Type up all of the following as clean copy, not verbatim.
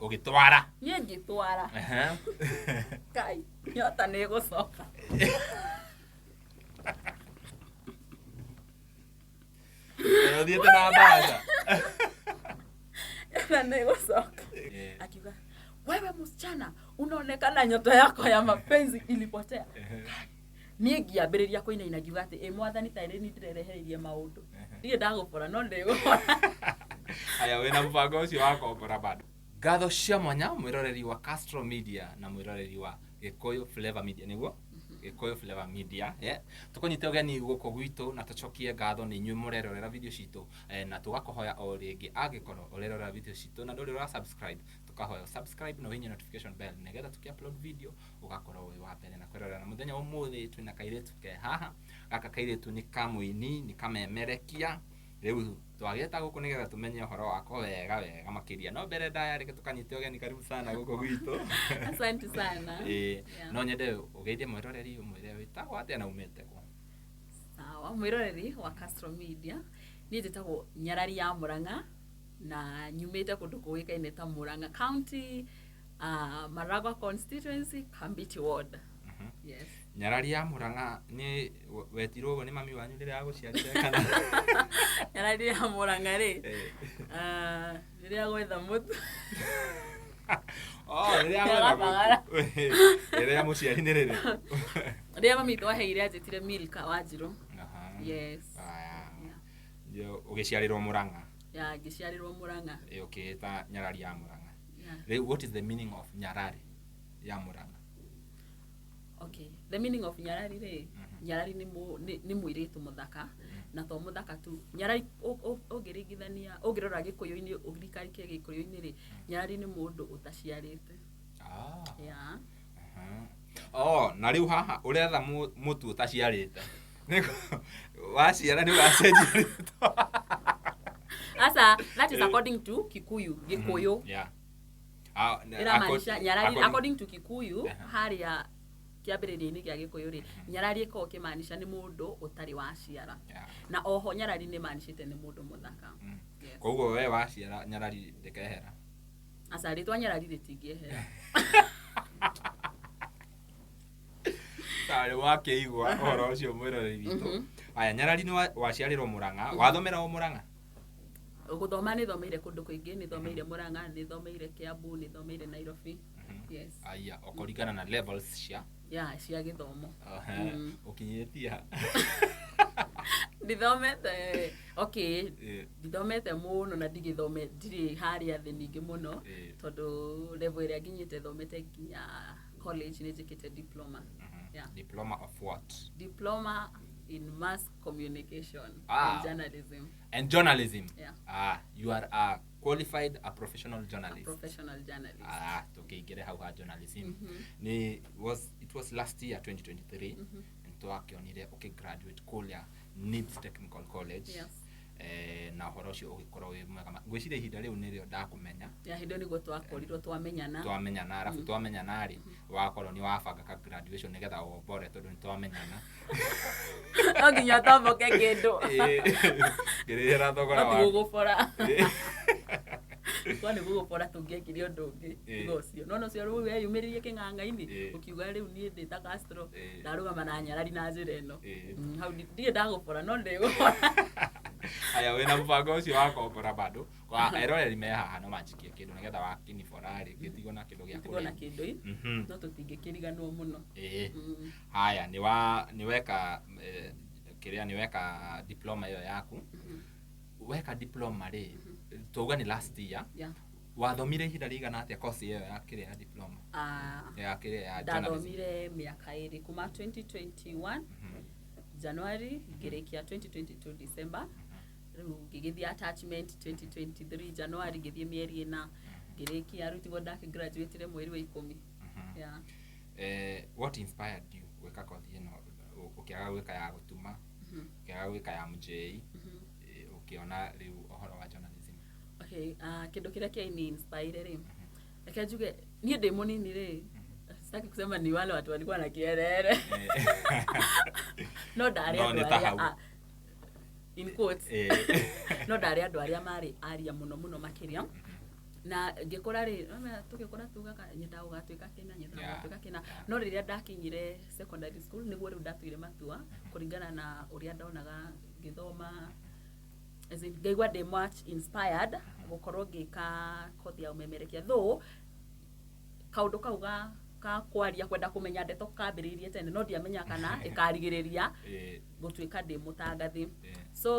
Ũgĩtwara. Niĩ ngĩtwara. Kai, nyota nĩ ĩgũcoka. Ũthiĩte na mbaca. Nyota nĩ ĩgũcoka. Akiuga, wewe msichana unaonekana nyota yako ya mapenzi ilipotea. Niĩ ngĩambĩrĩria kũinaina ngiuga atĩ ĩ mwathani tarĩ ni ndĩrerehereirie maũndũ. Ndirĩ ndagũbora no ndĩgũbora. Aya, wĩna mũbango ũcio wa kombora bado. Ngatho cia mwanya mwĩroreri wa Castro Media na mwĩroreri wa Gĩkũyũ Flavor Media, nĩguo Gĩkũyũ Flavor Media, yeah. Tũkũnyite ũgeni gũkũ gwitũ na tũcokie ngatho nĩ inyuĩ mũrerorera video citũ, na tũgakũhoya o rĩngĩ angĩkorwo ũrerorera video citũ na ndũrĩ ũra subscribe, tũkahoya subscribe na ũhihinye notification bell nĩgetha tũkĩ upload video ũgakorwo wĩ wa mbere na kwĩrorera. Na mũthenya wa ũmũthĩ twĩna kairĩtu ke haha. Gaka kairĩtu nĩ kamũini, nĩ kamemerekia. Rĩu twagĩta gũkũ nĩgetha tũmenye ũhoro wako wega wega makĩria. No mbere ndaya, reke tũkanyite ũgeni. Karibu sana gũkũ gwitũ. Asante sana. No nyende ũgeithie mwĩroreri, ũmwĩre wĩtagwo atĩa na umĩte kũ. Sawa, mwĩroreri wa Castro Media, niĩ njĩtagwo Nyarari ya Mũrang'a na nyumĩte kũndũ kũĩkaine ta Murang'a County, Maragua constituency, Kambiti ward. Yes. Nyarari ya Mũrang'a, nĩ wetirwo ũguo nĩ mami wanyu rĩrĩa agũciarire kana? Nyarari ya Mũrang'a rĩ, rĩrĩa gwetha mũtu. Oh, rĩrĩa gwetha mũtu. Rĩrĩa mũciari nĩ rĩrĩ? Rĩrĩa mami witũ aheire anjĩtire Milka Wanjirũ. Yes. Aya. Ũgĩciarĩrwo Mũrang'a? Ya, ngĩciarĩrwo Mũrang'a. Ũkĩĩta Nyarari ya Mũrang'a. Yeah. Rĩu what is the meaning of Nyarari ya Mũrang'a? Okay, the meaning of Nyarari rĩ, Nyarari nĩ mũirĩtu mũthaka, na to mũthaka tu. Nyarari ũngĩringithania, ũngĩrora gĩkũyũ-inĩ, ũrikarike gĩkũyũ-inĩ rĩ, Nyarari nĩ mũndũ ũtaciarĩte. Yeah. Oh, na rĩu haha ũretha mũtu ũtaciarĩte. Waciara nĩ ũgacenjia rĩtwa? Asa, that is according to Kikuyu, Gĩkũyũ. Ah, Ĩramaanisha Nyarari according to Kikuyu, harĩa kĩambĩrĩria-inĩ kĩa Gĩkũyũ rĩ, Nyarari ĩkoragwo ĩkĩmaanisha nĩ mũndũ ũtarĩ waciara. Na oho Nyarari nĩ ĩmaanishĩte nĩ mũndũ mũthaka. Yes. Koguo we waciara Nyarari ndĩkehera? Aca, rĩtwa Nyarari rĩtingĩehera. Tarĩ wakĩigua ũhoro ũcio, mwĩroreri witũ. Aya, Nyarari, nĩ waciarĩrwo Mũrang'a, wathomera o Mũrang'a? Gũthoma nĩ thomeire kũndũ kũingĩ. Nĩ thomeire Mũrang'a, nĩ thomeire Kiambu, nĩ thomeire Nairobi. Yes. Aya, ũkũringana na levels cia Ya, cia gĩthomo. Ũkinyĩtie ha? Ndithomete, okay, ndithomete mũno na ndigĩthome, ndirĩ harĩa thĩ ningĩ mũno, tondũ level ĩrĩa nginyĩte thomete nginya college, nĩ njĩkĩte diploma. Yeah. Diploma of what? Diploma in mass communication and journalism. And journalism. Yeah. Ah, you are a qualified, a professional A journalist. Professional journalist. Ah, tukiingire hau ha journalism, ni was it was last year 2023 twakĩonire ũkĩgraduate kũrĩa NIBS Technical College. Yes. Na ũhoro ũcio ũgĩkorwo wĩ mwega. Ngwĩciria ihinda rĩu nĩrĩo ndakũmenya. Ya, hĩndĩ ĩyo nĩguo twakorirwo twamenyana. Twamenyana, arabu twamenyana rĩ, wakorwo nĩ wabanga ka graduation nĩgetha wombore, tondũ nĩ twamenyana. No nginya ũtomboke kĩndũ. Ngĩrĩhĩra thogora No ti waku. gũgũbora. Kwa nĩ gũgũbora tũngĩekire ũndũ ũngĩ tiga ũcio. No ũcio rĩu weyumĩririe kĩng'ang'a-inĩ, ũkiuga rĩu niĩ ndĩ ta Castro, ndarũgama na Nyarari na njĩra ĩno. Hau ndirĩ ndagũbora no ndĩgũbora. Aya, wĩna mũbango ũcio wa kombora bado? Kwa eroreri me haha no manjikie kĩndũ nĩgetha wakinibora rĩ, ngĩtigwo na kĩndũ gĩa Tigwo na kũrĩa. kĩndũ i no tũtingĩkĩriganwo mũno. Haya, nĩ wa nĩ weka kĩrĩa, nĩ weka diploma ĩyo yaku. Weka diploma rĩ, tuauga nĩ last year. Wathomire ihinda rĩigana atĩa course ĩyo ya kĩrĩa, ya diploma, ya kĩrĩa, ya journalism? Ndathomire mĩaka 2, kuma 2021 January ngĩrĩkia 2022 December. Rĩu ngĩgĩthiĩ attachment 2023 January, ngĩthiĩ mĩeri 4, ngĩrĩkia. Rĩu tiguo ndakĩgraduatire mweri wa 10. Yeah. What inspired you gwĩka kothi ĩno, ũkĩaga gwĩka ya gũtuma, ũkĩaga gwĩka ya mũjei, ũkĩona rĩu ũhoro wa journalism? Okay, kĩndũ kĩrĩa kĩaini inspire rĩ, reke njuge niĩ ndĩ mũnini rĩ, sitaki kusema ni wale watu walikuwa na kierere, no ndarĩ No, andũ nĩ ta arĩa hau. In quotes, no ndarĩ andũ arĩa marĩ aria mũno mũno makĩria. Na ngĩkũra rĩ, nĩwamenya tũgĩkũra tugaga nyendaga gũgatuĩka kĩna, nyendaga gũgatuĩka kĩna. No rĩrĩa ndakinyire secondary school nĩguo rĩu ndatuire matua kũringana na ũrĩa ndonaga ngĩthoma, as in, ngaigua ndĩ much inspired gũkorwo ngĩka kothi ya ũmemerekia, though kaũndũ kau ga kwaria, kwenda kũmenya ndeto kambĩrĩirie tene, no ndiamenya kana ĩkarigĩrĩria gũtuĩka ndĩ mũtangathi. So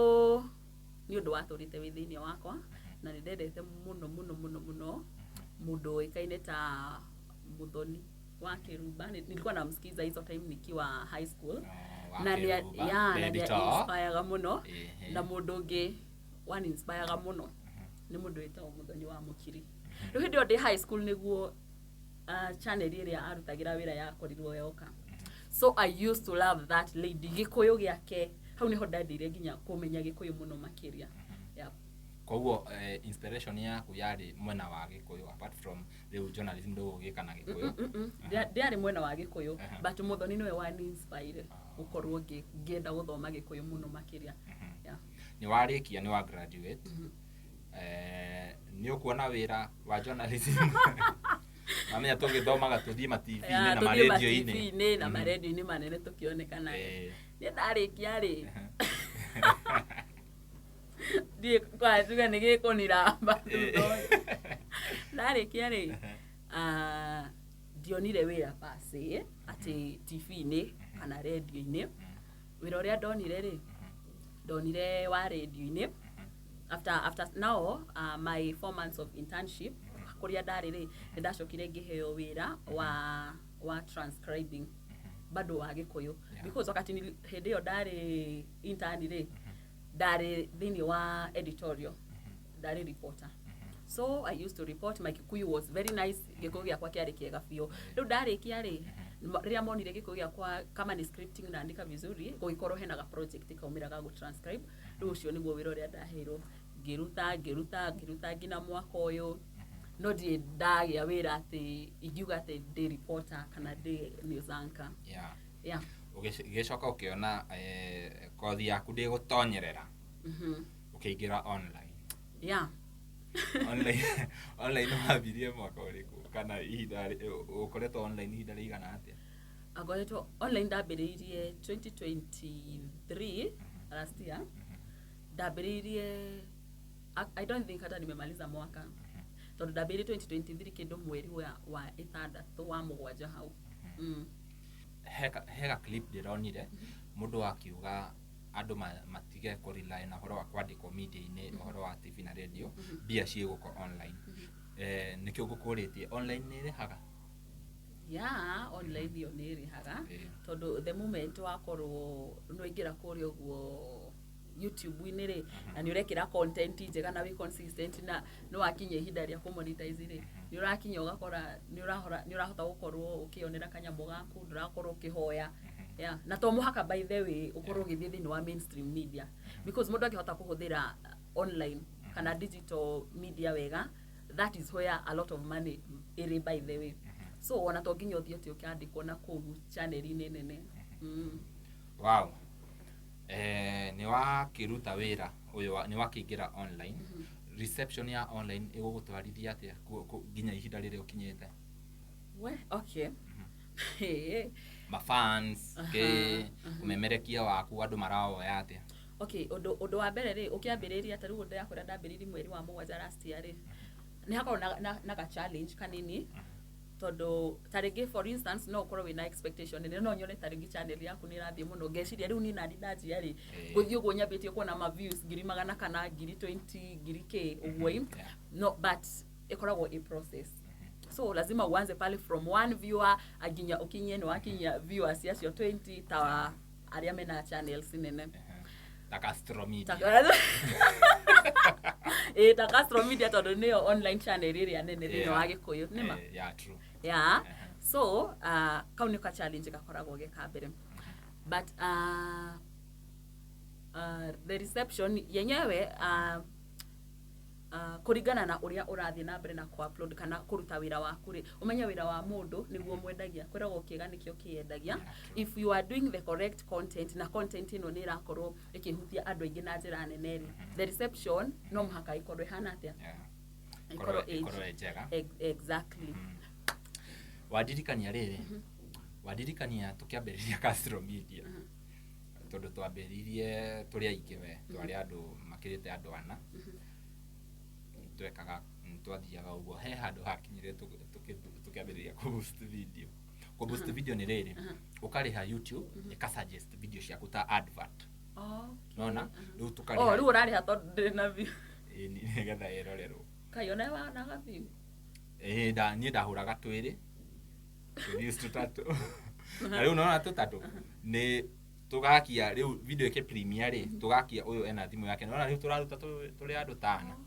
nĩ ũndũ watũrĩte wĩ thĩinĩ wakwa, na nĩ ndendete mũno mũno mũno mũno mũndũ ũĩkaine ta Muthoni wa Kĩrumba. Nilikuwa namsikiza hizo time nikiwa high school. Oh, wa Na nĩ Kĩrumba, ya na nĩ editor. inspireaga mũno. Na mũndũ ũngĩ waninspireaga mũno nĩ mũndũ wĩtagwo Muthoni wa Mũkiri. Rĩu hĩndĩ ĩyo ndĩ high school nĩguo channel ĩrĩa arutagĩra wĩra yakorirwo yoka, so I used to love that lady, Gĩkũyũ gĩake. Hau nĩho ndendire nginya kũmenya Gĩkũyũ mũno makĩria, yeah. Koguo inspiration yaku yarĩ mwena wa Gĩkũyũ, apart from rĩu journalism ndũgũgĩka na Gĩkũyũ? Ndiarĩ mwena wa Gĩkũyũ, but Muthoni nĩwe waninspire gũkorwo ngĩenda gũthoma Gĩkũyũ mũno makĩria, yeah. Nĩ warĩkia, nĩ wa graduate, nĩ ũkuona wĩra wa journalism? Mamenya tũgĩthomaga tũthiĩ ma TV-inĩ Yeah, na tũthiĩ marendio-inĩ. ma-TV-inĩ na marendio-inĩ manene tũkĩonekana. Niĩ ndarĩkia rĩ, ndiĩ kwanjuga nĩ gĩkũniramba thutha ũyũ. Ndarĩkia rĩ, ndionire wĩra pase atĩ TV-inĩ kana rendio-inĩ. Wĩra ũrĩa ndonire rĩ, ndonire wa rendio-inĩ after now my 4 months of internship kũrĩa ndarĩ rĩ, nĩ ndacokire ngĩheo wĩra wa transcribing bado wa Gĩkũyũ, because wakati hĩndĩ ĩyo ndarĩ intern rĩ, ndarĩ thĩinĩ wa editorial, ndarĩ reporter. So I used to report. My Kikuyu was very nice, Gĩkũyũ gĩakwa kĩarĩ kĩega biũ. Rĩu ndarĩkia rĩ, rĩrĩa monire Gĩkũyũ gĩakwa kama ni scripting naandika vizuri, gũgĩkorwo hena ga project kaumĩra ga gũtranscribe. Rĩu ũcio nĩguo wĩra ũrĩa ndaheirwo, ngĩruta ngĩruta ngĩruta nginya mwaka ũyũ, no ndirĩ ndagĩa wĩra atĩ ingiuga atĩ ndĩ reporter kana ndĩ news anchor. Yeah. Ũgĩcoka ũkĩona kothi yaku ndĩgũtonyerera, ũkĩingĩra online. Online wambirie mwaka ũrĩkũ, kana ihinda ũkoretwo online ihinda rĩigana atĩa? Agoretwo online, ndambĩrĩirie 2023, last year ndambĩrĩirie. I don't think hata nimemaliza mwaka, tondũ ndambĩrĩirie 2023 kĩndũ mweri wa ĩtandatũ wa mũgwanja hau. Hega clip ndĩronire mũndũ akiuga andũ matige kũrely na ũhoro wa kwandĩkwo media-inĩ, ũhoro wa TV na radio, mbia ciĩgũka online. Nĩkĩo ngũkũrĩtie, online nĩ ĩrĩhaga? Yeah, online ĩyo nĩ ĩrĩhaga, tondũ the moment wakorwo nĩwaingĩra kũrĩa ũguo YouTube-inĩ rĩ, na nĩ ũrekĩra content njega na wĩ consistent, na nĩ wakinya ihinda rĩa kũmonetize rĩ, nĩ ũrakinya ũgakora nĩ ũrahota gũkorwo ũkĩonera kanyamũ gaku, ndũrakorwo ũkĩhoya. Yeah. Na to mũhaka, by the way, ũkorwo ũgĩthiĩ thĩinĩ wa mainstream media, because mũndũ angĩhota kũhũthĩra online kana digital media wega, that is where a lot of money ĩrĩ, by the way. So ona to nginya ũthiĩ atĩ ũkĩandĩkwo na kũu channel-inĩ nene. Wow. Nĩ wakĩruta wĩra ũyũ nĩ wakĩingĩra online. Reception ya online ĩgũgũtwarithia atĩa nginya ihinda rĩrĩa ũkinyĩte? We, okay. Mafans kĩ ũmemerekia waku, andũ marawoya atĩa? Okay, ũndũ wa mbere rĩ, ũkĩambĩrĩria ta rĩu ndĩrakwĩra ndambĩrĩirie mweri wa mũgwanja last year rĩ, nĩ hakoragwo na ga challenge kanini, tondũ ta rĩngĩ, for instance, no ũkorwo wĩna expectation nene, no nyone ta rĩngĩ channel yaku nĩ ĩrathiĩ mũno, ngeciria rĩu niĩ nani ndanjia rĩ, ngũthiĩ ũguo nyambĩtie kuona ma views ngiri magana kana ngiri 20 ngiri k ũguo ĩ. No, but ĩkoragwo a process, so lazima uanze pale from one viewer nginya ũkinyie nĩ wakinyia viewers acio 20 ta arĩa mena channels nene. Ta Castro Media. Ĩ, ta Castro Media, tondũ nĩyo online channel ĩrĩa nene thĩinĩ wa Gĩkũyũ nĩma. Yeah, true. Yeah. So kau nĩ ka challenge gakoragwo ge ka mbere, but the reception yenyewe, kũringana na ũrĩa ũrathiĩ na mbere na ku-upload kana kũruta wĩra waku rĩ, ũmenye wĩra wa mũndũ nĩguo mwendagia, kwĩragwo kĩega nĩkĩo kĩendagia. If you are doing the correct content, na content ĩno nĩ ĩrakorwo ĩkĩhutia andũ aingĩ na njĩra nene rĩ, the reception no mũhaka ĩkorwo ĩhana atĩa? Yeah. Ĩkorwo ĩ ĩkorwo ĩ njega. Exactly. Wandirikania rĩrĩ, wandirikania tũkĩambĩrĩria Castro Media, tondũ twambĩrĩirie tũrĩ aingĩ, we twarĩ andũ makĩrĩte andũ ana. Twekaga, twathiaga ũguo, he handũ hakinyire tũkĩambĩrĩria kũ-boost video. Kũ-boost video nĩ rĩrĩ, ũkarĩha YouTube ĩka-suggest video ciaku ta advert. Nona rĩu Oh, tũkarĩha. Rĩu ũrarĩha tondũ ndĩrĩ na view? Ĩĩ, nĩgetha ĩrorerwo. Kai ona wanaga view? Ĩĩ, niĩ ndahũraga twĩrĩ, tũ-views tũtatũ, na rĩu nona tũtatũ nĩ tũgakia. Rĩu video ĩkĩ premiere rĩ, tũgakia ũyũ ena thimũ yake, nona rĩu tũraruta tũrĩ andũ tana,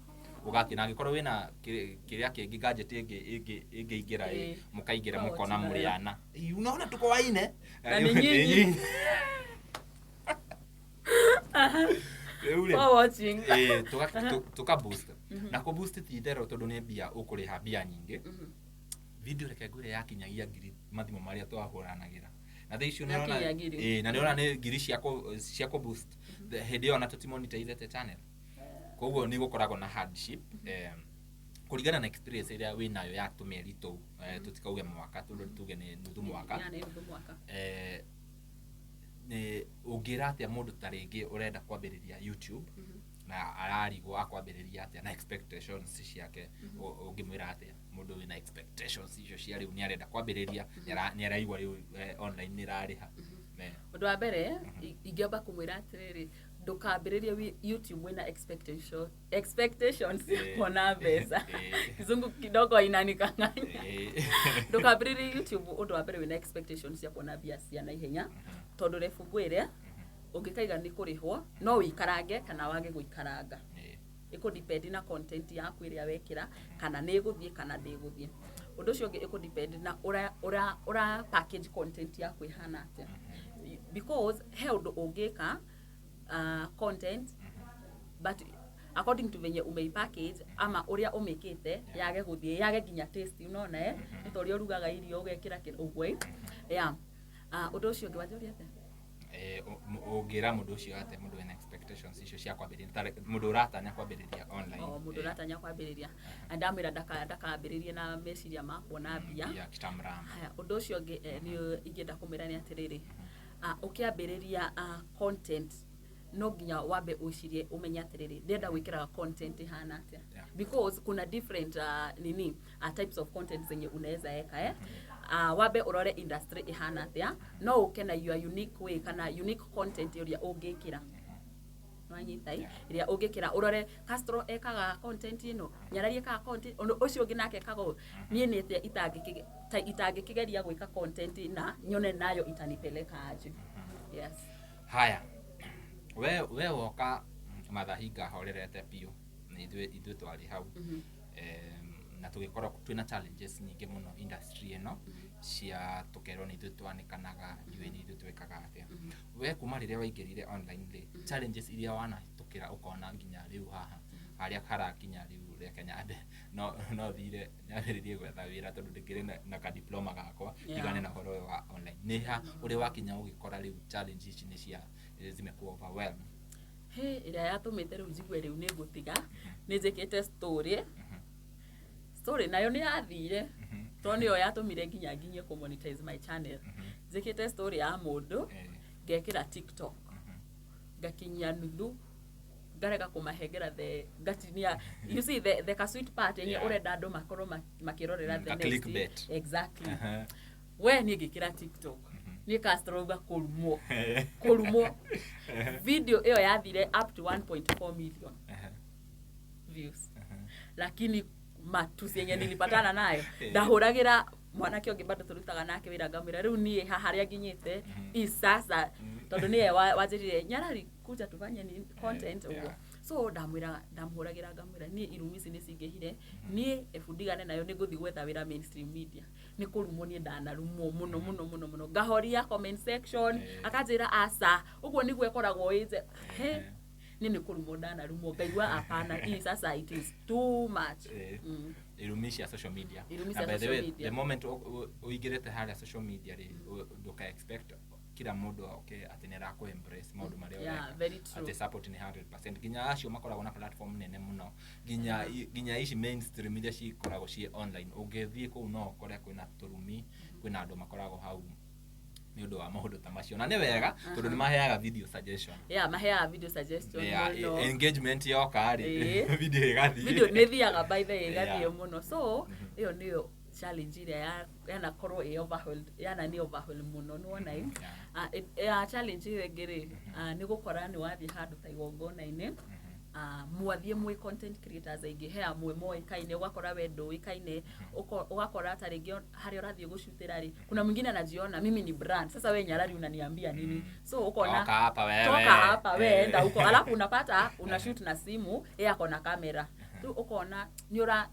ũgakia na angĩkorwo wĩna kĩrĩa kĩngĩ, gadget ĩngĩ ĩngĩingĩra ĩ, mũkaingĩra, Ũkawatch mũkona nayo. mũrĩ ana. Ĩ, unaona tuko waine. Na nĩ nyinyi. Rĩu rĩ, For watching. ĩĩ, tuka boost. Na kũ boost ti itherũ, tondũ nĩ mbia ũkũrĩha, mbia nyingĩ. Video, reke ngwĩre, yakinyagia ngiri mathimũ marĩa twahũranagĩra na thaa icio nĩ ũrona. Yakinya ngiri. Ĩĩ, na nĩ ũrona nĩ ngiri cia kũ boost. Hĩndĩ ĩyo ona tũtimonetizete channel, koguo nĩ gũkoragwo na hardship. Kũringana na experience ĩrĩa wĩnayo ya tũmĩeri tũu, tũtikauge mwaka, tondũ tuge nĩ nuthu mwaka. Yeah, nĩ nuthu mwaka. Nĩ ũngĩra atĩa mũndũ ta rĩngĩ ũrenda kwambĩrĩria YouTube na ararigwo akwambĩrĩria atĩa na expectations ciake? Ũngĩmwĩra atĩa mũndũ wĩna expectations icio cia rĩu nĩ arenda kwambĩrĩria, nĩ araigua rĩu online nĩ ĩrarĩha? Ũndũ wa mbere ingĩamba kũmwĩra atĩrĩrĩ, ndũkambĩrĩrie YouTube wĩna expectations cia kuona mbeca. Kizungu kidogo inanikanganya. Ndũkambĩrĩrie YouTube, ũndũ wa mbere, wĩna expectations cia kuona mbia cia naihenya, tondũ rebu ngwĩre, ũngĩkaiga nĩ kũrĩhwo, no wĩikarange kana wage gũikaranga. Ĩkũ na content yaku ĩrĩa wekĩra, kana nĩ ĩgũthiĩ kana ndĩgũthiĩ. Ũndũ ũcio ũngĩ, ĩkũ na ũra package content yaku ĩhana atĩa, because he ũndũ ũngĩka content, but according to venye umeipackage ama ũrĩa ũmĩkĩte, yage gũthiĩ, yage nginya taste. Unaona, eh, nĩ ta ũrĩa ũrugaga irio ũgekĩra ũguo, eh? Yeah. Ũndũ ũcio ũngĩ wanjũria atĩa? Ũngĩra mũndũ ũcio atĩa, mũndũ wĩna expectations icio cia kwambĩrĩria, mũndũ ũratanya kwambĩrĩria online? O mũndũ ũratanya kwambĩrĩria, na ndamwĩra ndakambĩrĩrie na meciria ma kuona mbia. Mbia kitamrama. Haya, ũndũ ũcio ũngĩ, nĩ ingĩenda kũmwĩra nĩ atĩrĩrĩ, ũkĩambĩrĩria content, no nginya wambe ũcirie, ũmenye atĩrĩrĩ, ndĩrenda gwĩkĩraga content ĩhana atĩa, because kuna different nini, types of content zenye unaweza eka, eh? Wambe ũrore industry ĩhana atĩa, no ũke na your unique way kana unique content ĩrĩa ũngĩkĩra. Nwanyita? Ĩrĩa ũngĩkĩra, ũrore Castro ekaga content ĩno, Nyarari ekaga content ũndũ ũcio ũngĩ, nake ekaga ũũ, niĩ nĩ atĩa itangĩkĩgeria gwĩka content na nyone nayo itanipeleka aje. Yes. Haya, we woka Mathahinga horerete biũ na ithuĩ twarĩ hau. Na tũgĩkorwo twĩna challenges nyingĩ mũno industry ĩno, cia tũkerwo nĩ ithuĩ twanĩkanaga, ndiũĩ nĩ ithuĩ twĩkaga atĩa. We kuma rĩrĩa waingĩrire online rĩ, challenges iria wanahĩtũkĩra ũkona nginya rĩu haha harĩa harakinya rĩu, reke nyambe no thire nyambĩrĩrie gwetha wĩra tondũ ndĩkĩrĩ na ka diploma gakwa, ndigane na ũhoro ũyũ wa online, nĩ ha ũrĩ wakinya ũgĩkora rĩu challenge ici nĩ cia zimekuwa overwhelm? He ĩrĩa yatũmĩte rĩu njigue rĩu nĩ ngũtiga, nĩ njĩkĩte story, story nayo nĩ yathire, tondũ nĩyo yatũmire nginya nginyie kũ monetize my channel. Njĩkĩte story ya mũndũ, ngekĩra TikTok, ngakinyia nuthu, ngarega kũmahengera the ngatinia, you see the ka sweet part yenye ũrenda andũ makorwo makĩrorera the Ka next. Clickbait. Exactly. We niĩ ngĩkĩra TikTok, niĩ Castro uga kũrumwo, kũrumwo. Video ĩyo yathire up to 1.4 million views, lakini matusi yenye nilipatana nayo, ndahũragĩra mwanake ũngĩ bado tũrutaga nake wĩra, ngamwĩra rĩu niĩ haha harĩa nginyĩte i sasa, tondũ nĩye wanjĩrire, "Nyarari, kuja tufanye ni content," ũguo. So ndamwĩra, ndamũhũragĩra ngamwĩra, niĩ irumi ici nĩ cingĩhire, niĩ ebu ndigane nayo, nĩ ngũthiĩ gwetha wĩra mainstream media. Nĩ kũrumwo niĩ ndanarumwo mũno mũno mũno mũno, ngahoria comment section. Akanjĩra aca, ũguo nĩguo ĩkoragwo ĩnje. He niĩ nĩ kũrumwo ndanarumwo, ngaigua hapana, hii sasa it is too much. Irumi cia social media. Irumi Na cia by the social way, media. the moment ũingĩrĩte harĩa social media rĩ, ndũka expect kila mũndũ oke atĩ nĩ arakũ embrace maũndũ marĩa Yeah, ũreka. very true. Atĩ support nĩ 100%, nginya acio makoragwo na platform nene mũno, nginya ici mainstream iria cikoragwo ciĩ online, ũngĩthiĩ kũu no ũkore kwĩna tũrumi, kwĩna andũ makoragwo hau nĩ ũndũ wa maũndũ ta macio, na nĩ wega tondũ nĩ maheaga video suggestion. Yeah, maheaga video suggestion mũno. Engagement yoka rĩ, video ĩgathiĩ. Video nĩ thiaga, by the way, ĩgathiĩ mũno. So ĩyo nĩyo challenge ĩrĩa yanakorwo ĩ overwhelmed, yana nĩ overwhelm mũno, nĩwona ĩ? Yeah. Ah, ya challenge ĩyo ĩngĩ rĩ, nĩ gũkora nĩ wathiĩ handũ ta igongona-inĩ, mwathiĩ mwĩ content creators aingĩ, he amwe moĩkaine, ũgakora we ndũĩkaine. Ũgakora ta rĩngĩ harĩa ũrathiĩ gũcutĩra rĩ, kuna mwingine anajiona, "Mimi ni brand, sasa we nyarari unaniambia nini?" So ukona Toka hapa wewe. "Toka hapa we, enda huko." Alafu unapata una shoot na simu, yeye ako na kamera. Rĩu ũkona nĩ ũra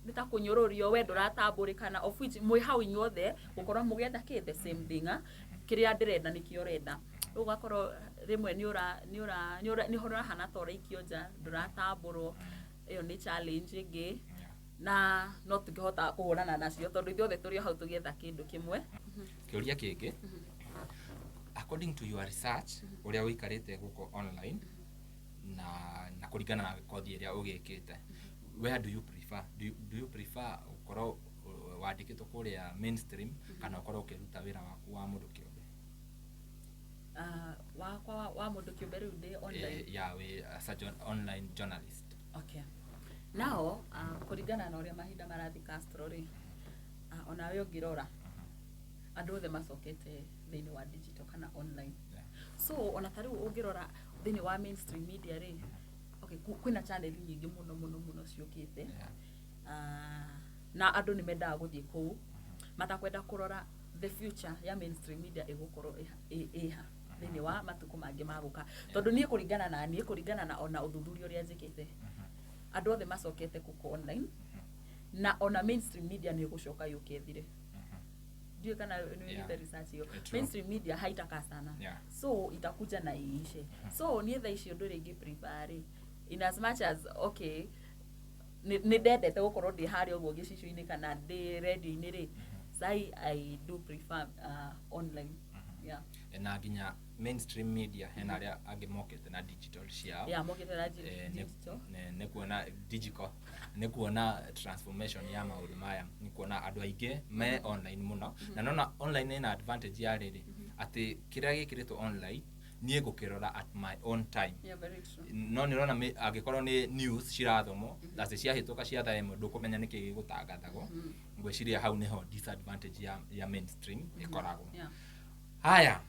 nĩ ta kũnyũrũrio, we ndũratambũrĩkana, of which mwĩ hau inyuothe gũkorwo mũgĩetha kĩ the same thing, ah? Kĩrĩa ndĩrenda nĩkĩo ũrenda. Rĩu ũgakorwo rĩmwe nĩ ũra nĩ ũra nĩ ũra nĩ ũrahana ta ũraikio nja, ndũratambũrwo. Ĩyo nĩ challenge ĩngĩ na no tũngĩhota kũhũrana nacio tondũ ithuothe tũrĩ o hau tũgĩetha kĩndũ kĩmwe. Kĩũria kĩngĩ, according to your research, ũrĩa ũikarĩte gũkũ online na kũringana na kothi ĩrĩa ũgĩkĩte, where do you prefer, do you prefer ũkorwo wandĩkĩtwo kũrĩa mainstream kana ũkorwo ũkĩruta wĩra waku wa mũndũ kĩũmbe? Wakwa wa mũndũ kĩũmbe rĩu ndĩ online? Yeah, wĩ as a online journalist. Okay. Nao kũringana na ũrĩa mahinda marathiĩ, Castro rĩ, onawe ũngĩrora andũ othe macokete thĩinĩ wa digital kana online. So ona ta rĩu ũngĩrora thĩinĩ wa mainstream media rĩ, okay, kwĩna channel nyingĩ mũno mũno mũno ciũkĩte. Na andũ nĩ mendaga gũthiĩ kũu, matakwenda kũrora the future ya mainstream media ĩgũkorwo ĩha thĩinĩ wa matukũ mangĩ magũka, tondũ niĩ kũringana na niĩ, kũringana na ona ũthuthuria ũrĩa njĩkĩte, andũ othe macokete gũkũ online, na ona mainstream media nĩ ĩgũcoka yũke ĩthire. Ndiũĩ kana nĩ wĩkĩte research ĩyo. True. Mainstream media haitakaa sana. So itakuja na iishe. So niĩ thaa ici ũndũ ũrĩa ingĩ prefer rĩ, in as much as, okay, nĩ ndendete gũkorwo ndĩ harĩa ũguo gĩcicio-inĩ kana ndĩ radio-inĩ rĩ, sai I do prefer online, yeah. Na nginya mainstream media hena arĩa angĩ mokĩte na digital ciao. Yeah, mokĩte na digital. Nĩ kuona digital, nĩ kuona transformation ya maũndũ maya, nĩ kuona andũ aingĩ me online mũno, na nona online ĩna advantage ya rĩrĩ atĩ kĩrĩa gĩkĩrĩtwo online niĩ ngũkĩrora at my own time. Yeah, very true. No nĩ ũrona angĩkorwo nĩ news cirathomwo atĩ ciahĩtũka cia thaa 1, ndũkũmenya nĩkĩ gĩgũtangathagwo. Ngwĩciria hau nĩho disadvantage ya mainstream ĩkoragwo. Haya,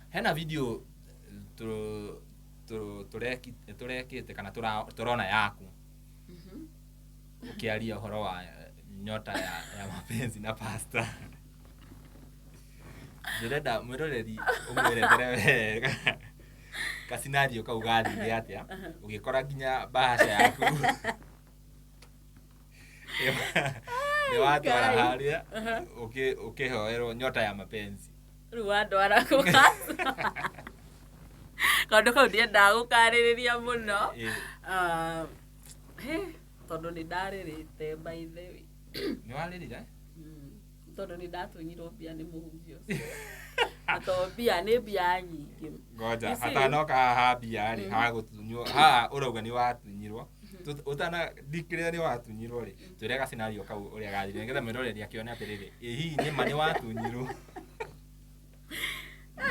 hena video tũrekĩte kana tũrona yaku ũkĩaria ũhoro wa nyota ya mapenzi na pasta. Ndĩrenda mwĩroreri ũmwerethere wega kasinario kau gathire atĩa, ũgĩkora nginya bahasha yaku nĩ watwara Ngai. harĩa ũkĩhoerwo nyota ya mapenzi. Rĩu wandwara kũgaca kaũndũ kau ndiendaga gũkarĩrĩria mũno. Ah, he, tondũ nĩ ndarĩrĩte, by the way. Nĩ warĩrire? Tondũ nĩ ndatunyirwo mbia nĩ mũhunjia ũcio, na to mbia, nĩ mbia nyingĩ. Ngoja. You see? Hatanoka haha mbia rĩ, hagũtunywo haha ũrauga nĩ watunyirwo. Ũtana ndikĩrĩa nĩ watunyirwo rĩ, twĩre gacenario kau ũrĩa gathire nĩgetha mwĩroreri akĩone atĩrĩrĩ, ĩ hihi nĩ ma nĩ watunyirwo?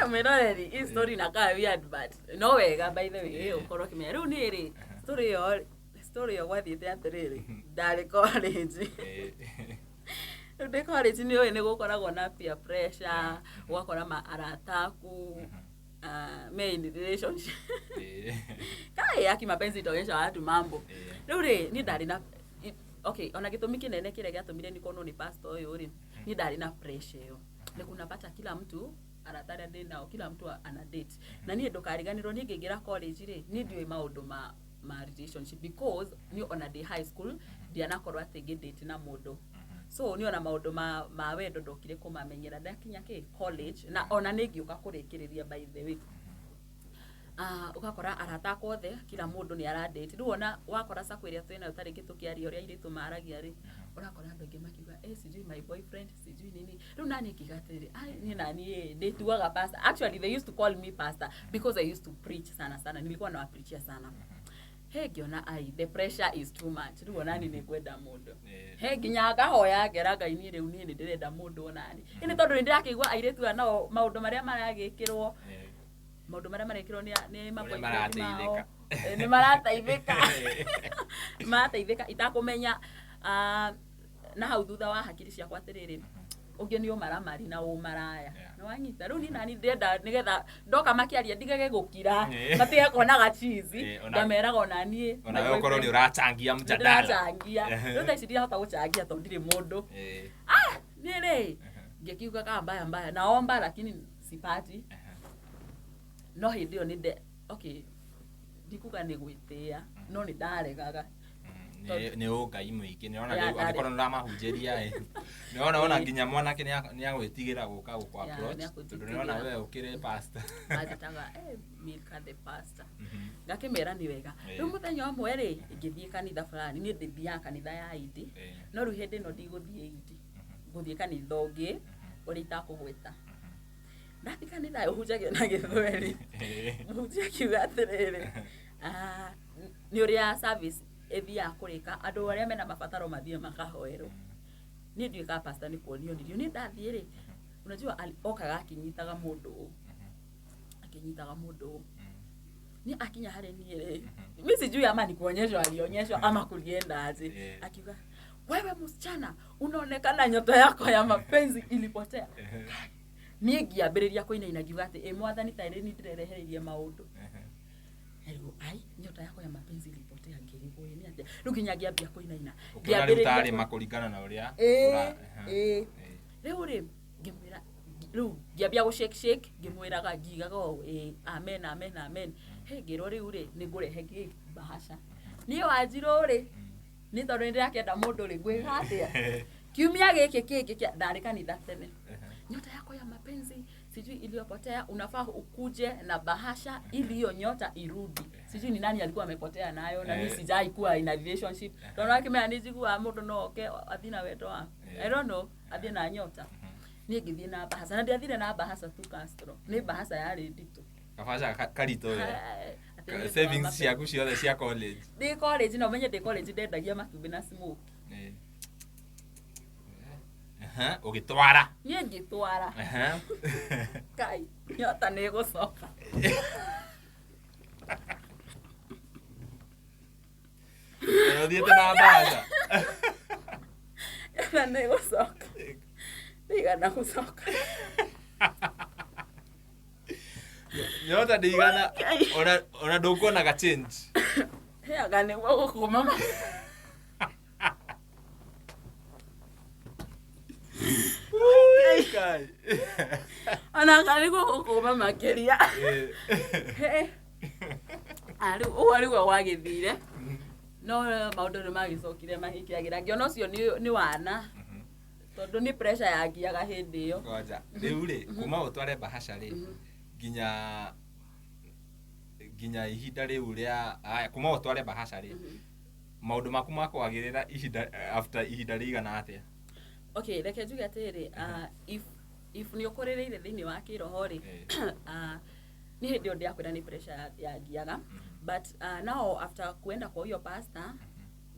Mwĩroreri, hii story inakaa weird, but no wega, by the way, ũkorwo ũkĩmenya. Rĩu niĩ rĩ, story ĩyo gwathiĩte atĩrĩrĩ, ndarĩ college. Rĩu ndĩ college, nĩ ũĩ nĩ gũkoragwo na peer pressure, ũgakora ma arata aku me in relationship. Kai aki mapenzi itaonyesha watu mambo. Rĩu rĩ, niĩ ndarĩ na okay, ona gĩtũmi kĩnene kĩrĩa gĩatũmire nikonwo nĩ pastor ũyũ rĩ, niĩ ndarĩ na pressure ĩyo nĩ kunapata kila mtu, arata arĩa ndĩ nao, kila mtu ana date. Na niĩ ndũkariganĩrwo, niĩ ngĩingĩra college rĩ, niĩ ndiũĩ maũndũ ma relationship, because niĩ ona ndĩ high school ndianakorwo atĩ ngĩ date na mũndũ. So niĩ ona maũndũ ma wendo ndokire kũmamenyera ndakinya kĩ college, na ona nĩ ngĩũka kũrĩkĩrĩria, by the way. Ũgakora arata akwa othe, kila mũndũ nĩ aradate. Rĩu ona wakora sako ĩrĩa twĩnayo, ta rĩngĩ tũkĩaria ũrĩa airĩtu maragia rĩ, Ũrakora andũ aingĩ makiuga, "Eh, sijui my boyfriend, sijui nini." Rĩu nani ngiuga atĩrĩrĩ, "Ai, niĩ nani ndĩtuaga pastor." Actually, they used to call me pastor because I used to preach sana sana, nilikuwa nawapreachia sana. He, ngĩona ai, the pressure is too much. Rĩu onani nĩ ngwenda mũndũ. He, nginya ngahoya ngera Ngai, niĩ rĩu niĩ nĩ ndĩrenda mũndũ onani ĩnĩ, tondũ nĩ ndĩrakĩigua airĩtu aya nao maũndũ marĩa maragĩkĩrwo, maũndũ marĩa marekĩrwo nĩ ma Ũrĩa boyfriend marateithĩka. mao. Nĩ marateithĩka, marateithĩka itakũmenya. Ah, na hau thutha wa hakiri ciakwa atĩrĩrĩ, ũngĩ nĩ ũmaramari na ũmaraya. Nĩ wanyita? Rĩu niĩ nani ndĩrenda nĩgetha ndoka makĩaria ndigage gũkira, matige kuonaga chizi. Ngameraga ona niĩ Ona my we ũkorwo nĩ boyfriend- ũrachangia mjadala. Nĩndĩrachangia. Rĩu thaa ici ndirahota gũchangia tondũ ndirĩ mũndũ. Niĩ rĩ, ngĩkiuga kaa mbaya mbaya, naomba lakini sipati. No hĩndĩ ĩyo nĩ nde okay, ndikuga nĩ gwĩtĩĩa, no nĩ ndaregaga. Nĩ ũngai mũingĩ nĩona. Yeah, Rĩu angĩkorwo nĩ ũramahunjĩria ĩ, nĩona ona nginya mwanake nĩ agwĩtigĩra gũka gũkũ Yeah, approach nĩagwĩtigĩra. tondũ nĩona we ũkĩrĩ pastor. Manjĩtaga, "Eh, Milka the pastor." Ngakĩmera nĩ wega. Rĩu mũthenya ũmwe rĩ, ngĩthiĩ kanitha fulani. Niĩ ndĩthiaga kanitha ya indi, no rĩu hĩndĩ ĩno ndigũthiĩ indi, ngũthiĩ kanitha ũngĩ ũrĩa itakũgweta. Ndathiĩ kanitha ũhunjagio na Gĩthweri. Mũhunjia akiuga atĩrĩrĩ, "Ah, nĩ ũrĩa service ĩthiaga kũrĩka, andũ arĩa mena mabataro mathiĩ makahoerwo." Niĩ ndiũĩ kana pastor nĩ kuonio onirio. Niĩ ndathiĩ rĩ, unajua okaga akĩnyitaga mũndũ ũũ, akĩnyitaga mũndũ ũũ. Ni akinya harĩ niĩ rĩ, mi sijui ama ni kuonyeshwa alionyeshwa ama kulienda aje, akiuga, "Wewe msichana, unaonekana nyota yako ya mapenzi ilipotea." Niĩ ngĩambĩrĩria kũinaina, ngiuga atĩ, "Ĩ Mwathani, tarĩ ni ndĩrerehereirie maũndũ rĩu. Ai, nyota yako ya mapenzi ilipotea." Ngĩrigwo ĩ nĩ atĩa rĩu, nginya ngĩambia kũinaina. Ũkĩona rĩu Ngĩambĩrĩria tarĩ kũringana na ũrĩa Ĩĩ. Rĩu rĩ, ngĩmwĩra, rĩu ngĩambia gũ shake shake, ngĩmwĩraga, ngiugaga ũũ, "Ĩ, amen, amen, amen." He, ngĩrwo rĩu rĩ, nĩ ngũrehe ngĩ bahasha. Niĩ Wanjirũ rĩ, nĩ tondũ nĩ ndĩrakĩenda mũndũ rĩ, ngwĩka atĩa? Kiumia gĩkĩ kĩngĩ kĩa ndarĩ kanitha tene, "Nyota yako ya mapenzi sijui iliyopotea, unafaa ukuje na bahasha ili hiyo nyota irudi." Sijui ni nani alikuwa amepotea nayo, na mimi sijai kuwa in a relationship, tondũ akĩmenya nĩ njiguaga mũndũ no oke athiĩ na wendo waku. I don't know, athiĩ na nyota. Niĩ ngĩthiĩ na bahasha, na ndiathire na bahasha tu, Castro, nĩ bahasha yarĩ nditũ. Kabaca karitũ we. Atĩ nĩ ũndũ wa Savings mapenzi. ciaku ciothe cia college. Ndĩ college, no menye ndĩ college ndendagia matumbĩ na smoke. Ũgĩtwara. Niĩ ngĩtwara. Kai, nyota nĩ ĩgũcoka. Na ũthiĩte na mbaca. Nyota nĩ ĩgũcoka, ndĩigana gũcoka. Nyota ndĩigana ona ndũkuonaga change. Heaga nĩguo gũkũma. Kai. Ona nĩguo gũkũma makĩria. He. Ah, rĩu ũguo nĩguo gwagĩthire, no maũndũ nĩ magĩcokire magĩkĩagĩra, ngĩona ũcio nĩ wana, tondũ nĩ pressure yangiaga hĩndĩ ĩyo. Ngoja, rĩu rĩ, kuma ũtware bahasha rĩ, nginya ihinda rĩu rĩa aya, kuma ũtware bahasha rĩ, maũndũ maku makwagĩrĩra ihinda after ihinda rĩigana atĩa? Okay, reke njuge atĩrĩrĩ, if nĩ ũkũrĩrĩire thĩinĩ wa kĩroho rĩ, nĩ hĩndĩ ĩyo ndĩrakwĩra nĩ pressure yangiaga, but now after kuenda kwa huyo pastor,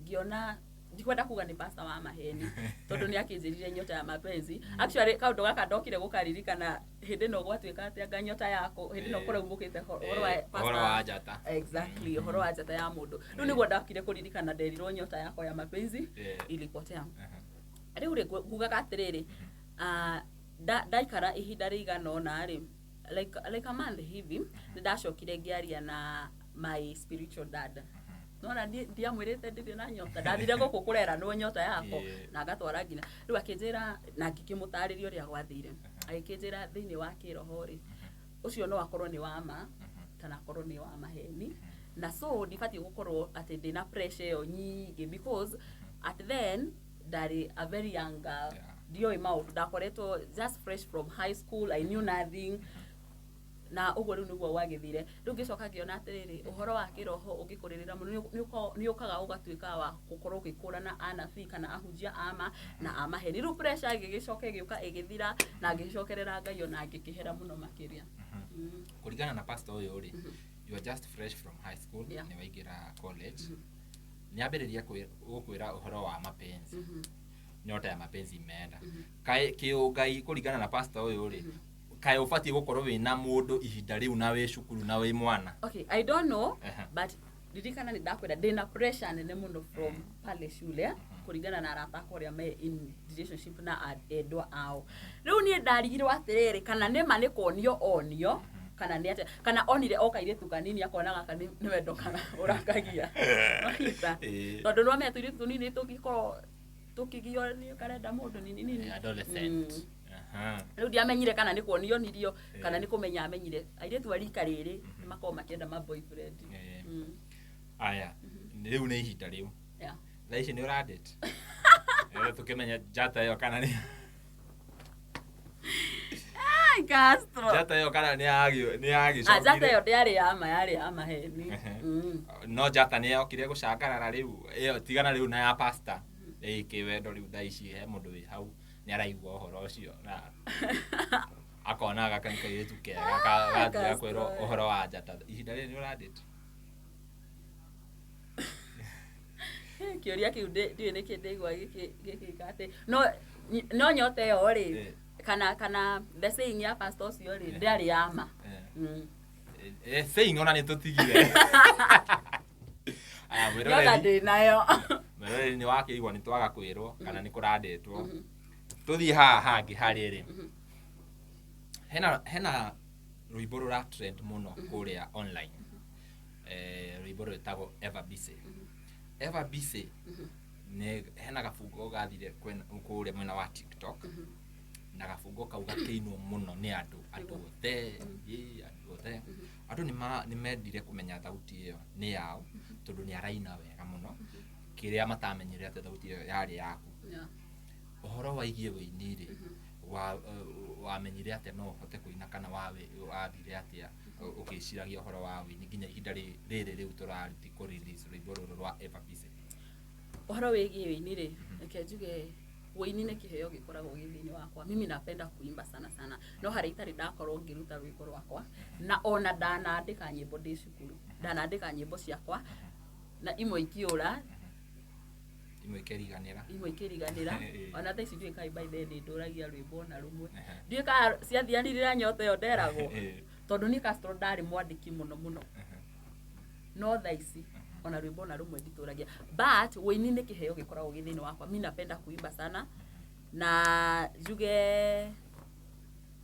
ngĩona ndikwenda kuga nĩ pastor wa maheni, tondũ nĩ akĩnjĩrire nyota ya mapenzi. Actually, kaũndũ gaka ndokire gũkaririkana hĩndĩ ĩno gwatuĩka atĩ anga nyota yako hĩndĩ ĩno kũraumũkĩte ũhoro wa Ũhoro wa njata. Exactly, ũhoro wa njata ya mũndũ. Rĩu nĩguo ndokire kũririkana nderirwo nyota yakwa ya mapenzi ilipotea. Rĩu rĩ, ngugaga atĩrĩrĩ, ndaikara ihinda rĩigana ũna rĩ, like a month hivi, nĩ ndacokire ngĩaria na my spiritual dad. Nona ndiamwĩrĩte ndirĩ na nyota, ndathire gũkũ kũreranwo nyota yako na ngatwara nginya rĩu. Akĩnjĩra na ngĩkĩmũtarĩria ũrĩa gwathire, agĩkĩnjĩra thĩinĩ wa kĩroho rĩ, ũcio no akorwo nĩ wa ma kana akorwo nĩ wa maheni, na so ndibatiĩ gũkorwo atĩ ndĩna pressure ĩyo nyingĩ, because at then ndarĩ a very young girl. Ndioĩ maũndũ, ndakoretwo just fresh from high school, I knew nothing. Na ũguo rĩu nĩguo gwagĩthire. Rĩu ngĩcoka ngĩona atĩrĩrĩ, ũhoro wa kĩroho ũngĩkũrĩrĩra mũno nĩ ũkaga ũgatuĩka wa gũkorwo ũgĩkũrana anabii kana ahunjia ama na amaheni. Rĩu pressure ĩgĩgĩcoka ĩgĩũka ĩgĩthira na ngĩcokerera Ngai ona ngĩkĩhera mũno makĩria. Kũringana na pastor ũyũ rĩ, you are just fresh from high school, nĩ waingĩra college, nĩ ambĩrĩria gũkwĩra ũhoro wa mapenzi, nyota ya mapenzi imeenda. Kaĩ kĩũngai, kũringana na pastor ũyũ rĩ, kaĩ ũbatiĩ gũkorwo wĩna mũndũ ihinda rĩu na wĩ cukuru na wĩ mwana? Okay, I don't know, but ririkana nĩ ndakwĩra ndĩna pressure nene mũno from pale shule kũringana na arata akwa ũrĩa me in relationship na endwa ao. Rĩu niĩ ndarigirwo atĩrĩrĩ, kana nĩma nĩ kuonio onio kana nĩ atĩa, kana onire o kairĩtu kanini akona gaka nĩ wendo kana ũrakagia. Wanyita? Tondũ nĩwamenya tũirĩtu tũnini tũngĩkorwo tũkĩgio nĩ karenda mũndũ nini nini. Adolescent. Rĩu ndiamenyire kana nĩ kuonio onirio kana nĩ kũmenya amenyire airĩtu a rika rĩrĩ nĩ makoragwo makĩenda ma boyfriend. Aya, rĩu nĩ ihinda rĩu. Thaa ici nĩ ũradate? Tũkĩmenya njata ĩyo kana nĩ Ai, Castro. Njata ĩyo kana nĩ Ah, yagĩcokire? Njata ĩyo ndĩarĩ ya ma, yarĩ ya maheni. No njata nĩ yokire gũcangarara rĩu ĩyo, tigana rĩu na ya pastor, ĩ kĩwendo rĩu thaa ici he mũndũ wĩ hau nĩ araigua ũhoro ũcio na akona gaka nĩ kairĩtu kega gathiaga Castro. kwĩrwo ũhoro wa njata. Ihinda rĩrĩ nĩ ũradate? Kĩũria kĩu ndiũĩ nĩkĩ ndĩigua gĩkĩka atĩ no nyota ĩyo rĩ, kana the saying ya pastor ũcio rĩ, ndĩarĩ ya ma. Saying ona nĩ tũtigire. Aya, Nyota mwĩroreri, ndĩ nayo. Mwĩroreri, nĩ wakĩigua nĩ twaga kwĩrwo kana nĩ kũrandĩtwo. Tũthiĩ haha hangĩ harĩ rĩ, hena rwĩmbo rũra trend mũno kũrĩa online, rwĩmbo rwĩtagwo Ever Busy. Ever Busy nĩ hena gabungo gathire kũrĩa mwena wa TikTok, na gabungo kau gakĩinwo mũno nĩ andũ othe, ĩ, andũ othe. Andũ nĩ mendire kũmenya thauti ĩyo nĩ yao, tondũ nĩ araina wega mũno, kĩrĩa matamenyire atĩ thauti ĩyo yarĩ yaku. Ũhoro waigiĩ wĩini rĩ, wamenyire atĩa no ũhote kũina, kana wathire atĩa ũgĩciragia ũhoro wa wĩini nginya ihinda rĩrĩ rĩu tũrarĩti kũ release rwĩmbo rũrũ rwa Ever Busy? Ũhoro wĩgiĩ wĩini rĩ, reke njuge wĩini nĩ kĩheo gĩkoragwo gĩ thĩinĩ wakwa. Mimi napenda kuimba sana sana, no harĩa itarĩ ndakorwo ngĩruta rwĩmbo rwakwa, na ona ndanandĩka nyĩmbo ndĩ cukuru, ndanandĩka nyĩmbo ciakwa na imwe ikĩũra, Imwe ikĩriganĩra. Imwe ikĩriganĩra. Ona thaa ici ndiũĩ kana by the way ndũragia rwĩmbo ona rũmwe. Ndiũĩ kana ciathianirĩra nyota ĩyo nderagwo, tondũ niĩ Castro ndarĩ mwandĩki mũno mũno, no thaa ici ona rwĩmbo ona rũmwe nditũragia. But wĩini nĩ kĩheo gĩkoragwo gĩ thĩinĩ wakwa. Mi napenda kuimba sana, na njuge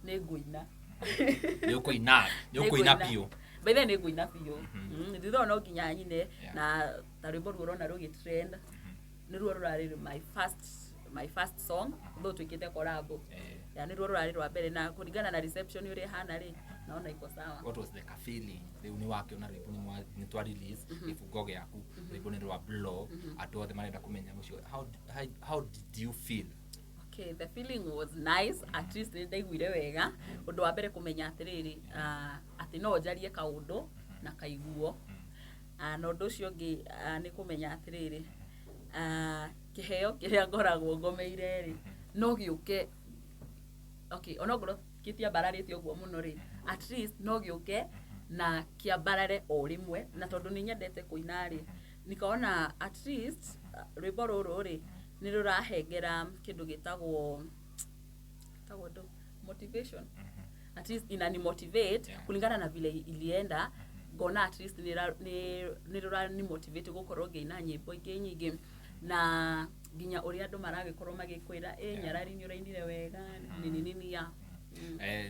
nĩ ngũina. Nĩ ũkũina, nĩ ũkũina biũ. By the way, nĩ ngũina biũ. Thutha ũyũ no nginya nyine. Na ta rwĩmbo ruo ũrona rũgĩ trend, nĩruo rũrarĩ my first song, though twĩkĩte collab. Ya, nĩruo rũrarĩ rwa mbere, na kũringana na reception ũrĩa ĩhana rĩ, naona iko sawa. What was the ka feeling rĩu nĩ wakĩona rwĩmbo nĩ twa release gĩbungo gĩaku, rwĩmbo nĩ rwa blow, andũ othe marenda kũmenya mũcio, how did you feel? Okay, the feeling was nice. At least nĩ ndaiguire wega. Ũndũ wa mbere kũmenya atĩrĩrĩ, atĩ no njarie kaũndũ na kaiguo. Na ũndũ ũcio ũngĩ, nĩ kũmenya atĩrĩrĩ, kĩheo kĩrĩa ngoragwo ngomeire rĩ, no gĩũke. Okay, onokorwo gĩtiambararĩte ũguo mũno rĩ, at least no gĩũke na kĩambarare o rĩmwe. Na tondũ nĩ nyendete kũina rĩ, nikaona at least rwĩmbo rũrũ rĩ, nĩ rũrahengera kĩndũ gĩtagwo ndũ motivation. At least inani motivate. Kulingana na vile ilienda, ngona at least nĩ rũrani motivate gũkorwo ngĩina nyĩmbo ingĩ nyingĩ, na nginya ũrĩa andũ maragĩkorwo magĩkwĩra ĩ, "Nyarari, nĩ ũrainire wega," nini nini ya.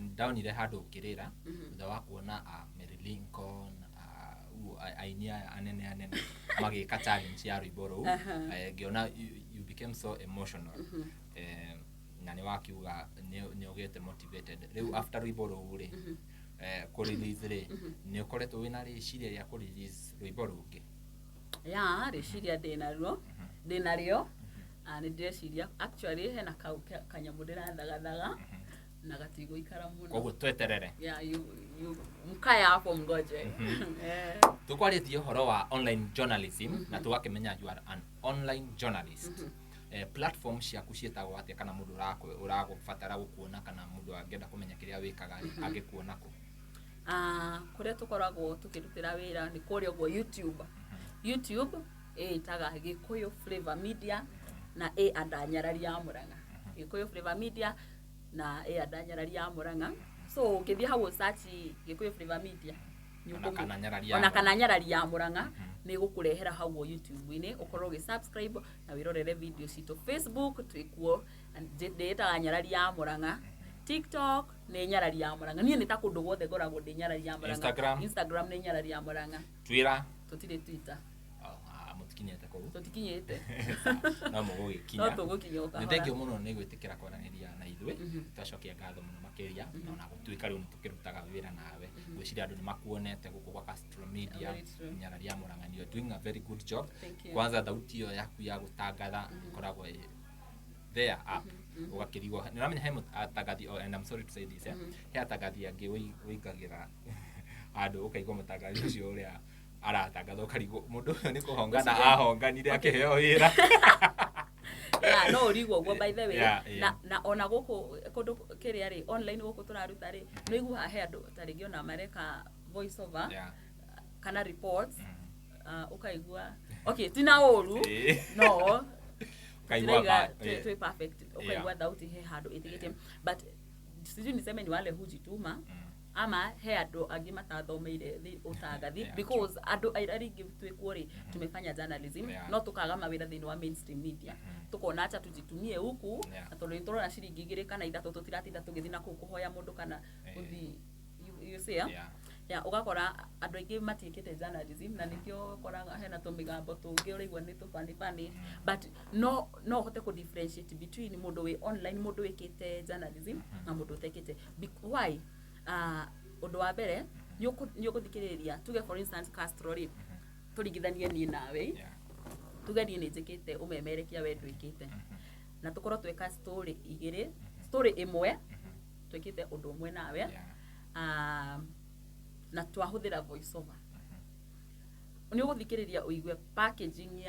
Ndonire handũ ũkĩrĩra thutha wa kuona Mary Lincoln, aini aya anene anene magĩka challenge ya rwĩmbo rũu. Ngĩona you became so emotional. Na nĩ wakiuga nĩ ũgĩte motivated rĩu after rwĩmbo rũu rĩ, kũ release rĩ, nĩ ũkoretwo wĩna rĩciria rĩa kũ release rwĩmbo rũngĩ? Ya, rĩciria ndĩnaruo, ndĩnarĩo. Nĩ ndĩreciria actually hena kau kanyamũ ndĩrathagathaga. Na gatigũikara mũno. Koguo tweterere. Yeah, you mkae hapo mgoje. Eh. Tukwarĩtie ũhoro wa online journalism na tũgakĩmenya you are an online journalist. Platform ciaku ciĩtagwo atĩa, kana mũndũ ũragũbatara gũkuona, kana mũndũ angĩenda kũmenya kĩrĩa wĩkaga rĩ, angĩkuona kũ? Ah, kũrĩa tũkoragwo tũkĩrutĩra wĩra nĩ kũrĩa ũguo YouTube. YouTube ĩtaga Gĩkũyũ Flavor Media na ĩ anda Nyarari ya Mũrang'a. Gĩkũyũ Flavor Media na ĩ anda Nyarari ya Mũrang'a. So ũngĩthiĩ hau search Gĩkũyũ Flavor Media nĩ Ona kana Nyarari ya ona Mũrang'a. Kana Nyarari ya Mũrang'a, nĩ gũkũrehera hau ũguo YouTube-inĩ, ũkorwo ũgĩ subscribe na wĩrorere video citũ. Facebook twĩkuo, ndĩĩtaga Nyarari ya Mũrang'a. TikTok nĩ Nyarari ya Mũrang'a. Niĩ nĩ ta kũndũ guothe ngoragwo ndĩ Nyarari ya Mũrang'a. Instagram? Instagram nĩ Nyarari ya Mũrang'a. Twitter? Tũtirĩ Twitter. Oh, ah, mũtikinyĩte kũu. Tũtikinyĩte. No mũgũgĩkinya. No tũgũkinya o Nĩ kahora. thengio mũno nĩ gwĩtĩkĩra kwaranĩria na ithuĩ. Twacokia ngatho mũno makĩria, na ona gũtuĩka rĩu nĩ tũkĩrutaga wĩra nawe, ngwĩciria andũ nĩ makuonete gũkũ gwa Castro Media. Very true. Nyarari ya Mũrang'a, you are doing a very good job. Thank you. Kwanza thauti ĩyo yaku ya gũtangatha ĩkoragwo ĩ there up, ũgakĩrigwo nĩ ũramenya he atangathi, oh, and I'm sorry to say this, he atangathi angĩ wĩingagĩra handũ ũkaigua mũtangathi ũcio ũrĩa aratangatha, ũkarigwo mũndũ ũyũ nĩ kũhongana ahonganire akĩheo wĩra. Yeah, no ũrigwo ũguo, by the way. Na ona gũkũ kũndũ kĩrĩa rĩ, online gũkũ tũraruta rĩ, nĩ ũiguaga he andũ ta rĩngĩ ona mareka voice over kana reports, ũkaigua okay, tina ũru, no Ũkaigua tũtirauga twĩ perfect. Ũkaigua thauti he handũ ĩtigĩtie, but sijui niseme ni wale hujituma ama he andũ angĩ matathomeire ũtangathi, because andũ arĩa aingĩ twĩkuo rĩ, tumefanya journalism, no tũkaga mawĩra thĩinĩ wa mainstream media, tukona acha tujitumie huku, na tondũ nĩ tũrona ciringi 2 kana 3, tũtiratinda tũgĩthiĩ na kũu kũhoya mũndũ kana gũthiĩ, you see, eh? Yeah. Yeah, ũgakora andũ aingĩ matiĩkĩte journalism, na nĩkĩo ũkoraga hena tũmĩgambo tũngĩ ũraigua nĩ tũbani bani, but no ũhote kũ differentiate between mũndũ wĩ online, mũndũ wĩkĩte journalism na mũndũ ũtekĩte. Why? Ũndũ wa mbere, nĩ ũgũthikĩrĩria, tuge for instance Castro rĩ, tũringithanie niĩ nawe, tuge niĩ nĩ njĩkĩte ũmemerekia, we ndwĩkĩte, na tũkorwo tweka story igĩrĩ, story ĩmwe, twĩkĩte ũndũ ũmwe nawe, na twahũthĩra voice over, nĩ ũgũthikĩrĩria ũigue packaging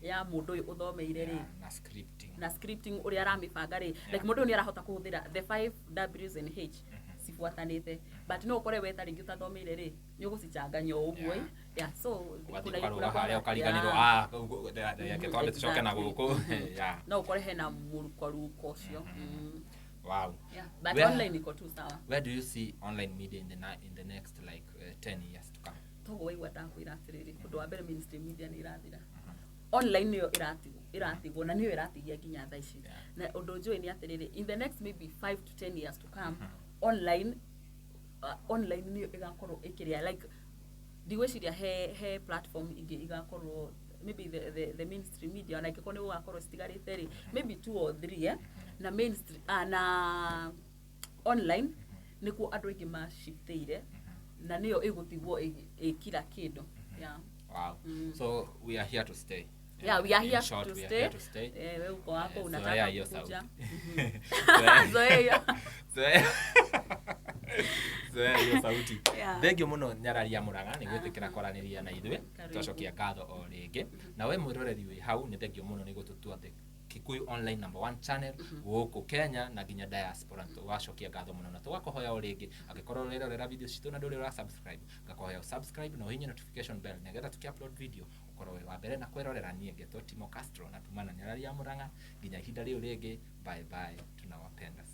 ya mũndũ ũyũ ũthomeire rĩ, Yeah, na scripting. Na scripting ũrĩa aramĩbanga rĩ, like mũndũ ũyũ nĩ arahota kũhũthĩra the five W's and H cibuatanĩte, but no ũkore we ta rĩngĩ ũtathomeire rĩ, nĩ ũgũcichanganya o ũguo. Yeah, so Ũgathiĩ kuna- ũkarũga kuna- harĩa ũkariganĩrwo. Ah, reke twambe tũcoke na gũkũ. Yeah. No ũkore hena mũruko ũcio. Wow. Yeah, but online iko tu sawa. Where do you see online media in the next like 10 years to come? Toguo waigua ndakwĩra atĩrĩrĩ, ũndũ wa mbere, mainstream media nĩ ĩrathira, online nĩyo ĩratigwo na nĩyo ĩratigia nginya thaa ici. Na ũndũ njũĩ nĩ atĩrĩrĩ, in the next maybe 5 to 10 years to come, online nĩyo ĩgakorwo ĩkĩrĩa. Like ndigwĩciria he platform ingĩ igakorwo, maybe the mainstream media, ona ingĩkorwo nĩ gũgakorwo citigarĩte rĩ, maybe two or three, eh? Na mainstream, na online nĩkuo andũ aingĩ maciftĩire, na nĩyo ĩgũtigwo ĩ kila kĩndũ, yeah. Wow. So we are here to stay. Yeah, we are In here short, to we are stay. here to stay. Eh, we uko hapo unataka Zoea hiyo kuja. sauti. Zoea hiyo. Zoea hiyo sauti. Thengio mũno Nyarari ya Mũrang'a nĩ gwĩtĩkĩra kwaranĩria na ithuĩ. Karibu. Twacokia ngatho o rĩngĩ. Na we mwĩroreri wĩ hau, nĩ thengio mũno nĩ gũtũtua the Kikuyu Online number one channel gũkũ Kenya na nginya diaspora. Tũgacokia ngatho mũno na tũgakũhoya o rĩngĩ, angĩkorwo ũrerorera video citũ na ndũrĩ ũra subscribe, ngakũhoya ũ subscribe na ũhihinye notification bell nĩgetha tũkĩ upload video ũkorwo wĩ wa mbere na kwĩrorera. Niĩ ngetwo Timo Castro na tuma na Nyarari ya Mũrang'a. Nginya ihinda rĩu rĩngĩ, bye bye, tunawapenda sana.